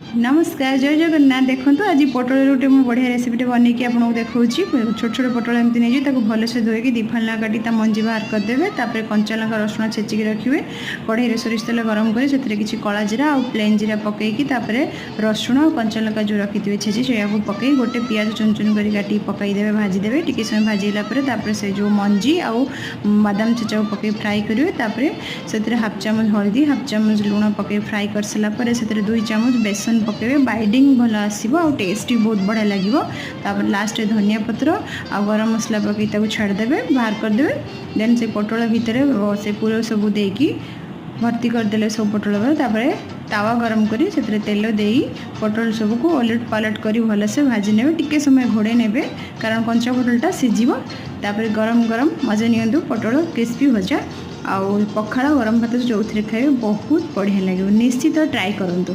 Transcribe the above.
ନମସ୍କାର, ଜୟ ଜଗନ୍ନାଥ। ଦେଖନ୍ତୁ, ଆଜି ପୋଟଳର ଗୋଟେ ମୁଁ ବଢ଼ିଆ ରେସିପିଟେ ବନେଇକି ଆପଣଙ୍କୁ ଦେଖାଉଛି। ଛୋଟ ଛୋଟ ପୋଟଳ ଏମିତି ନେଇଯିବେ, ତାକୁ ଭଲସେ ଧୋଇକି ଦୁଇ ଫାଳ କାଟି ତା ମଞ୍ଜି ବାହାର କରିଦେବେ। ତାପରେ କଞ୍ଚା ଲଙ୍କା, ରସୁଣ ଛେଚିକି ରଖିବେ। କଢ଼େଇରେ ସୋରିଷ ତେଲ ଗରମ କରି ସେଥିରେ କିଛି କଳା ଜିରା ଆଉ ପ୍ଲେନ୍ ଜିରା ପକାଇକି, ତାପରେ ରସୁଣ ଆଉ କଞ୍ଚା ଲଙ୍କା ଯେଉଁ ରଖିଥିବେ ଛେଚି, ସେଇଆକୁ ପକାଇ ଗୋଟେ ପିଆଜ ଚୁନ ଚୁନ କରି କାଟିକି ପକାଇଦେବେ। ଭାଜିଦେବେ। ଟିକେ ସମୟ ଭାଜିଲା ପରେ ତାପରେ ସେ ଯେଉଁ ମଞ୍ଜି ଆଉ ବାଦାମ ଛେଚାକୁ ପକାଇ ଫ୍ରାଏ କରିବେ। ତାପରେ ସେଥିରେ ହାଫ୍ ଚାମଚ ହଳଦୀ, ହାଫ୍ ଚାମଚ ଲୁଣ ପକାଇ ଫ୍ରାଏ କରିସାରିଲା ପରେ ସେଥିରେ 2 ଚାମଚ ବେସନ ପକାଇବେ। ବାଇଣ୍ଡିଂ ଭଲ ଆସିବ ଆଉ ଟେଷ୍ଟ ବି ବହୁତ ବଢ଼ିଆ ଲାଗିବ। ତାପରେ ଲାଷ୍ଟରେ ଧନିଆ ପତ୍ର ଆଉ ଗରମ ମସଲା ପକାଇ ତାକୁ ଛାଡ଼ିଦେବେ, ବାହାର କରିଦେବେ। ଦେନ୍ ସେ ପୋଟଳ ଭିତରେ ସେ ପୁର ସବୁ ଦେଇକି ଭର୍ତ୍ତି କରିଦେଲେ ସବୁ ପୋଟଳ। ତାପରେ ତାୱା ଗରମ କରି ସେଥିରେ ତେଲ ଦେଇ ପୋଟଳ ସବୁକୁ ଓଲଟ ପାଲଟ କରି ଭଲସେ ଭାଜି ନେବେ। ଟିକେ ସମୟ ଘୋଡ଼େଇ ନେବେ, କାରଣ କଞ୍ଚା ପୋଟଳଟା ସିଝିବ। ତାପରେ ଗରମ ଗରମ ମଜା ନିଅନ୍ତୁ ପୋଟଳ କ୍ରିସ୍ପି ଭଜା। ଆଉ ପଖାଳ, ଗରମ ଭାତ, ଯେଉଁଥିରେ ଖାଇବେ ବହୁତ ବଢ଼ିଆ ଲାଗିବ। ନିଶ୍ଚିତ ଟ୍ରାଏ କରନ୍ତୁ।